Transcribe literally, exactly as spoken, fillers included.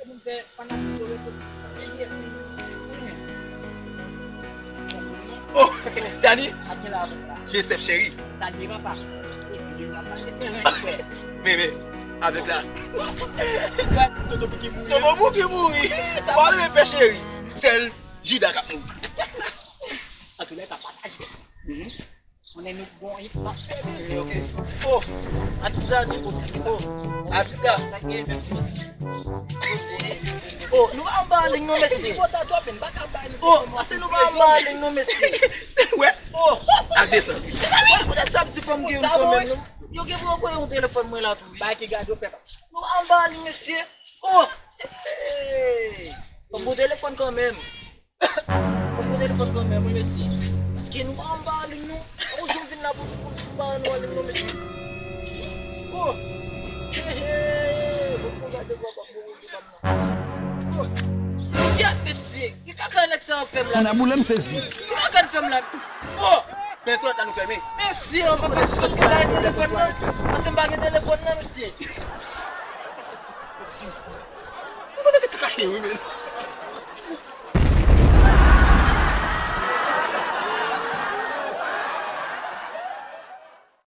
Moun fè fanatik yo reposte. Ebyen, oh, Dani, a ki lè avè sa? Joseph cheri. Sa li ye papa. Epi li papa te teren frè. Men, men, avèk la. Tonton Bouki mouri. Tonton Bouki mouri. Sa pa vle pè cheri. Sèl Jida k ap mouri. Antoulèka, pataje. Konnen nou bon hip hop. Ok. Oh, atis la ni poze. Oh, atis la. Sa gen menm ti mesye. Oh, nou pa anba liy non mesye. Oh, pase nou pa anba liy non mesye. Wè. Oh, ak desann. Poutèt sa ap di fanm gen youn kanmenm non. Yo gen pou yo voye yon telefòn mwen la tou wi. Bay ki gad yo fè pa. Nou pa anba liy mesye. Oh, hey, hey. Fanm bon telefòn kanmenm. Mwen pran telefòn kanmenm wi mesye. Paske nou pa anba liy non. Ou janm vin la pou pou pou ba nou anliy non mesye. Oh. He he. Bon pou gade vwa pa pou woule pa mwen. Oh. Gad mesye. Ki kaka nèg sa ap fè m la? Kona boule m sezi. Ki kaka n fè m la? Oh. Men trant la nou fèmen. Mesye, an pa pase pase bay telefòn nan. Pase m pa gen telefòn nan mesye. Mwen konnen ki kache wi men.